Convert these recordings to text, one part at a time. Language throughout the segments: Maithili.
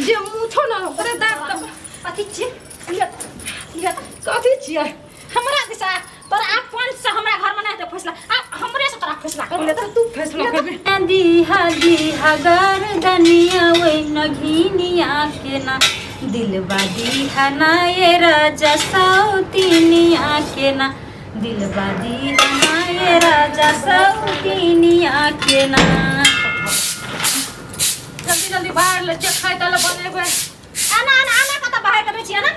जे मुँह छौ ने ओकरे दाँत तऽ अथी छियै लिअ लिअ कथी छियै हमरा दिशा तोरा आब पंच से हमरा घर में नहीं हेतै फैसला आब हमरे से तोरा फैसला करबै तऽ तू फैसला करबी दीहा दीहा गर्दनिया ओइ नघिनिया के ना दिलबा दीहा ना ये राजा सौतिनिया के ना दिलबा दीहा ना ये राजा सौतिनिया के ना जल्दी जल्दी बाहर ले छियै खाइ तले बनेबै आना आना आना कतऽ बाहर करै छियै ना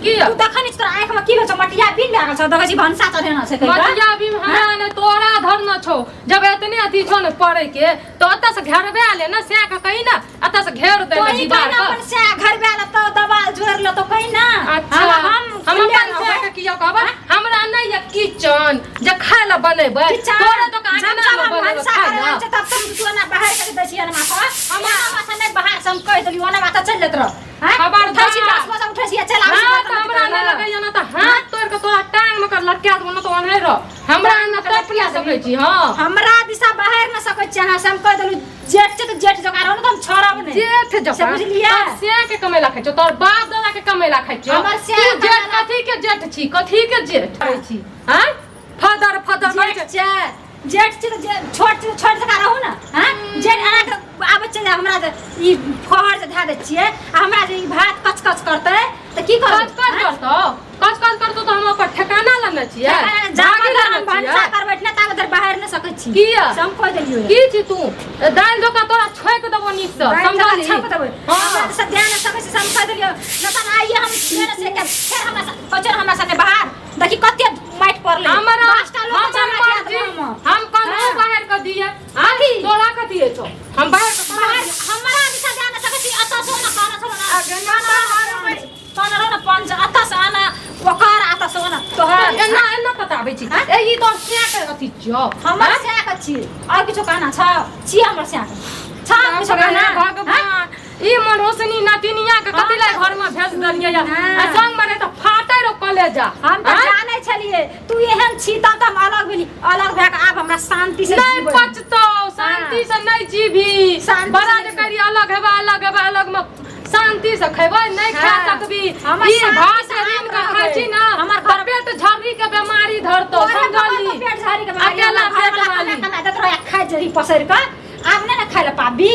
की तू देखै नहि छी तोरा आँखिमे की भेल छौ मटिया बिन भए गेल छौ देखै छी भनसा चढ़ेना छै कहिके मटिया भी हमरा ने तोरा धरना छौ जब एतने अथी छौ ने पड़े के तो ओतऽ से घेरबे आले ना सैह के कही ना एतऽ से घेर दे तोही दीवार कहीं ना पर अपन से घर में तो दबाल जोड़ ल तो कहीं ना अच्छा हम हम अपन सैह के किया कहबै हमरा नहीं ये किचन जे खाय ला बनेबै किचन तोरा तो जब अंगना जब में हम बनेबै भनसा खाय करे ला छै तब तुम तू ना बाहर कर दै छियै ना माथा हमरा माथा नहीं बाहर से हम कहि देलियो ना माथा चल जात रह हैं? खबरदार। उठै छी 10 बजे उठै छी चल आबै छी हाथ बर्तन हमरा धोइ नहि लए। लगैया ना तऽ हाथ तोड़ के तोरा टांग में कर लटका देबो ना तऽ ओन्हे रह हमरा ना तप ला सकै छी हां हमरा दिशा बाहर न सकै छी अहाँ से हम कहि देलु जेठ छै तऽ जेठ जकाँ रहू ने तऽ हम छोड़ब नहि जेठ से जकाँ बुझलियै? तोर से के कमेला खाइ छौ तोर बाप दादा के कमेला खाइ छौ हमर से तू जेठ कमेला- कथी के जेठ छी कथी के जेठ खाइ छी हैं फदर फदर करै जेठ छै जेठ छै तऽ छोट छै तऽ छोट जकाँ रहू ने हँ जेठ एना के आबै छै जे हमरा जे ई फहर जे धए दै छियै आ हमरा जे ई भात कच कच करतै तऽ की करबै कच कच करतौ कच कच करतौ तऽ हम ओकर ठेकाना लेने छियै जा भागी लेने हम भनसा छियै करबै ने ताबे धरि बाहर नहि सकै छी किया? से हम कहि देलियै की छी तू दालि धोखा तोरा छोकि देबो नीक से समझली छाप देबै हाँ। हमरा से ध्यान नहि सकै छी से हम कहि देलियै नहि तऽ आइए हम ध्यान से के फेर हमरा कहै हमरा साथे बाहर देखी कते माटि पड़लै हमरा 10टा लोक हमर जमा कए मर्जी देबै हम हम कतहु हाँ। बाहर कऽ दिए कथी? तोरा कथी छौ हम बाहर कऽ बाहर हमरा दिशा जा नहि सकै छी अतऽ से ओना कहने छलहुँ ना कहने रहौ ने पंच अतऽ से आना ओकर अतऽ से ओना तोहर एना एना बताबै छी हाँ? ए ई तोर से के अथी छियौ हमर सएह के छी और किछो कहना छौ छी हमर सएह के छौ किछो कहना बाप रे भगवान ई मनोसनी नतिनिया के कथी ला घर में भेज देलियै या हाँ। आ संग में रहे तऽ फाटे रो कलेजा हम तऽ आँय? जानै छलियै तू एहन छी तब तऽ हम अलग भेली अलग भए कऽ आब हमरा शांति से नहीं जीबै। पचतो शांति से नहीं जीभी शांति से बड़ा नहीं जे करी अलग हेबा अलग हेबा अलग में शांति से खेबै नहीं खा हाँ। सकबी हमर ई शांति भात से ऋण के आब खाइ छी ना हमर तऽ पेट झर्री के बीमारी धरतो तोरे समझली बाबा पेट झाड़ी के बीमारी, अकेला हमर पेट घरवाला वाली। कमा कमा देत रहै, खाइ जरी पसरि कऽ आब नहि ने खाइ लए पाबी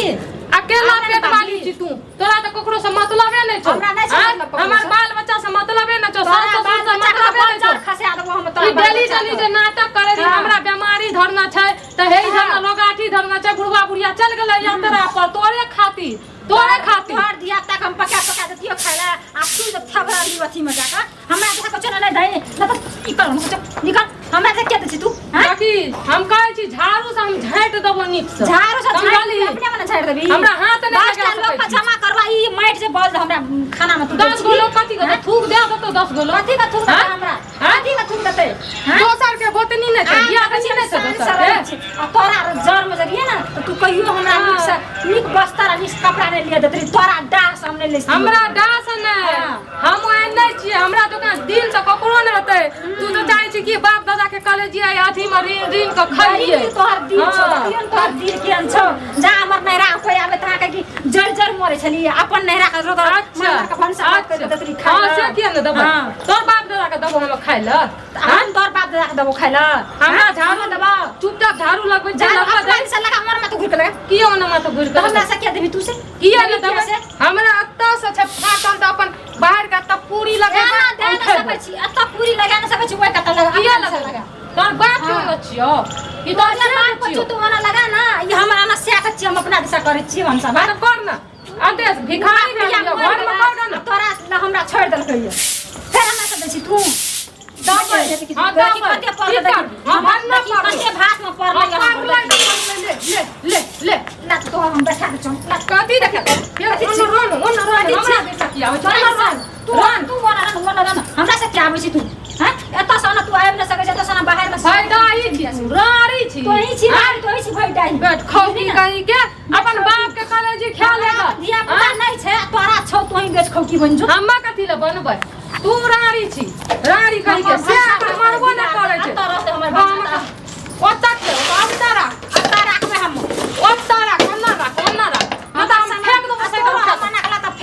अकेला आब नहि पेट पाबी। वाली छी तू तोरा तऽ ककरो से मतलबे नहि छौ हमरा नहि छै आँय? मतलब ककरो हमर से। बाल बच्चा से मतलबे नहि छौ तोरा सास ससुर बाल से बच्चा के मतलबे नहि छौ बंजर खसा देबो हम तोरा ई बाल डेली बच्चा डेली के। जे नाटक करे रही हाँ। हमरा बीमारी धरना छै तऽ हे हाँ। धरना लोगाठी धरना छै बुढ़वा बुढ़िया चल गेलै यात्रा पर तोरे खातिर तोरे खातिर तोहर धिया पुता के हम पका पका देतियो खाय ला आ तू जब थबरा ली अथी में जाकर हमरा देखा को चल नहीं दे न तो ई कर हम चल निकल हमरा से के दै छी तू हां बाकी हम कहै छी झाड़ू से हम झाँटि देबो नीक से झाड़ू से झाड़ समझली? अपने मने झाड़ देबी हमरा हाथ नहि 10 टा लगा लोग सकै के छी। जमा करवा ई माटि जे बल हमरा खाना में तू 10 गो लोग कथी के थूक दे देतौ 10 गो लोग कथी के थूक देतै हाँ? हमरा हाँ? कथी के थूक देतै हां दोसर के गोतनी नहि छै बियाह के नहि छै दोसर के आ तोरा जर में जरिए ना तो तू कहियो हमरा नीक से नीक बस्तर आ नीक कपड़ा नहीं लिया देतरी तोरा डास हम नहीं ले हमरा डास नहि हाँ। हम ओहन नहि छियै हमरा दोकान दिल से ककरो नहि रहतै तू तऽ चाहै छी कि बाप दादा के कॉलेज अथी में ऋण ऋण के खाइए गरीबी तोहर दिल छौ हाँ। देखियौ ने तोहर दिल केहन छौ जा हमर नैहरा कोइ आबे तऽ अहाँके कि जड़ जड़ मरै छलियै अपन नैहरा के रोज अच्छा के भनसा भात करि कऽ देतरी खाइ हाँ लए। से किया ने देबै हाँ। तोर बाप दादा के देबो हम खाइ लए तऽ हम तोहर बाप दादा के देबो खाइ लए हमरा झाड़ू हम देबो चुपचाप झाड़ू लगबै छै झाड़ू लगबऽ अपना दे से लगा हमर माथा घुरि के लगा कियो ने माथा घुरि तऽ के हमरा से किया देबी तू से किया ने देबी देबै से हमरा एतऽ से छै फाटल तऽ अपन बाहर के एतऽ पूरी लगेबै एना दे नहि सकै छी एतऽ पूरी लगा नहि सकै छी ओहि कतऽ लगा किया अपना से लगा तोर बाप हाँ। क्यों छियो ई तोर तोहर बाप बाप छियौ तू ओना लगा ना ई हमरा ना सैक छियै हम अपना दिशा करै छियै हम सब तऽ कर ना अदेश भिखारी भए गेलियो घर में कर ना तोरा ला हमरा छोड़ि देलकै ये फेर हमरा से दै छी तू दबै। हाँ, देखी दबै। कते पड़लै की कर? देखी। हाँ, भरना देखी पड़लै। कते भात में पड़लै हाँ, यहाँ पड़लै, ले ले ले ले ना तो हम बैठा के चल ना कथी देखे फेर ओन रोन ओन रोन कथी हमरा छी? दिशा किया आबै छै तोरा ओन रोन तू तू ओना रन ओना रन हमरा से क्या आबै छी तू हैं एतऽ से ना तू आबि नहि सकै छै एतऽ से ना बाहर मे भैदाही छी तू रारी छी तोही छी रारी तोही छी भैदाही बेट खौकी कहीं के अपन बाप के कॉलेज खा लेगा धिया पुता नहि छै तोरा छौ तोही बेच खौकी बनि जो हम्मा कथी ले बनबै तू रारी छी रारी कहीं के से अगर मरबो न करै छै एतऽ रहतै हमर हाँ, बच्चा ओतऽ के ओतऽ राख एतऽ राखबै हम ओतऽ राख ओन्ना राख ओन्ना राख नहि तऽ हम फेंक देबो तोरा साइकिल मना कला तऽ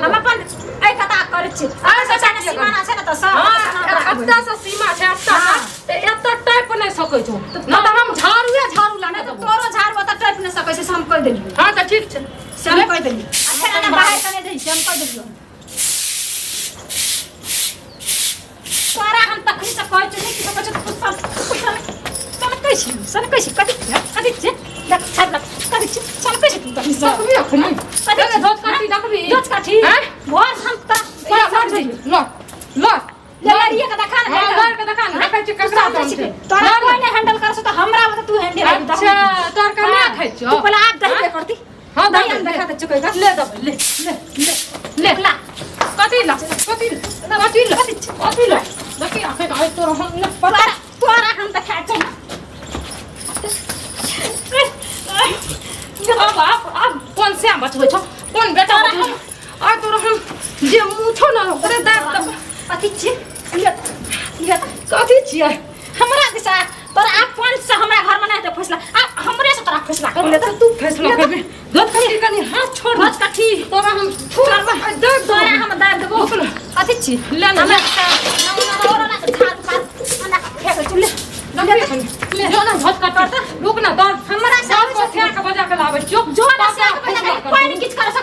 हम अपन एहि कथा करै छी। एहि एतऽ कथा ने किया सीमाना छै ने तऽ सब हाँ, राखबै। एतऽ से सीमा छै, एतऽ से। हाँ। तऽ एतऽ टपि नहि सकै छौ, न तऽ हम झाड़ुए झाड़ू लाके नहि तऽ देबौ। तोरो झाड़ू ओतऽ टपि नहि सकै छै, से हम कहि देलियौ। हाँ, तऽ ठीक छै। से हम कहि देलियौ। आ फेर एना बाहर कने दही, से हम कहि देलियौ। तोरा हम तखनी से कहै छियौ, नहि किछो कहै छियौ, तू सब सब सनकै छी, सनकै छी, कथी छियै, कथी छियै, देख छापि लग, कथी छियै, सनकै छी तू तखनी से। देखबी अखनी? कथी धोत काठी देखबी? जोच काठी। हैं? भोर हम तोरा या, पैसा लड़ देलियौ। लड़ लड़। ले लड़िए के देखा ने। हाँ, लड़ के देखा ने, देखै छियै तू ककरा समझै दम छी छै। तोरा लड़। कोई नहीं हैंडल कर सको, हमरा बता तू हैंडल। अच्छा, तोहर कमे खाइ छियौ? तू पहले आप दही दे करती। हाँ, दही दही हम देखा दे चुकेगा। ले देबै, ले ले ले ले। ला। कथी ला, कथी ला, कथी ला, कथी ला? देखी आखिर आइ तोरा हम ने पता। तोरा तोरा हम देखा छौ। अब अब अब कोन श्याम बचबै छौ, कोन बेटा बचबै छौ? आइ तोरा हम जे मुँह छौ ने ओकरे दाबि देबै। कथी छी? ले ले। कथी छियै? हमरा दिशा तोरा आप कौन से हमरा घर में नहीं हेतै फैसला, आप हमरे से तोरा फैसला कर ले। तऽ तू फैसला करबी? धोत काठी, कनि हाथ छोड़। धोत काठी। तोरा हम छोड़ दाबि तोरा देबै। हम दाबि देबो। रुक ने। कथी छी? ले ने, ले। तोरा ना झाड़ू पात हमरा फेंक चुले। देखबी एखन? ले जो ना धोत काठी, रुक ना, दर हमरा से दर को सिया के बजा के लाबै छियौ। जो ना तब से फैसला करतौ। पानि किछ कर।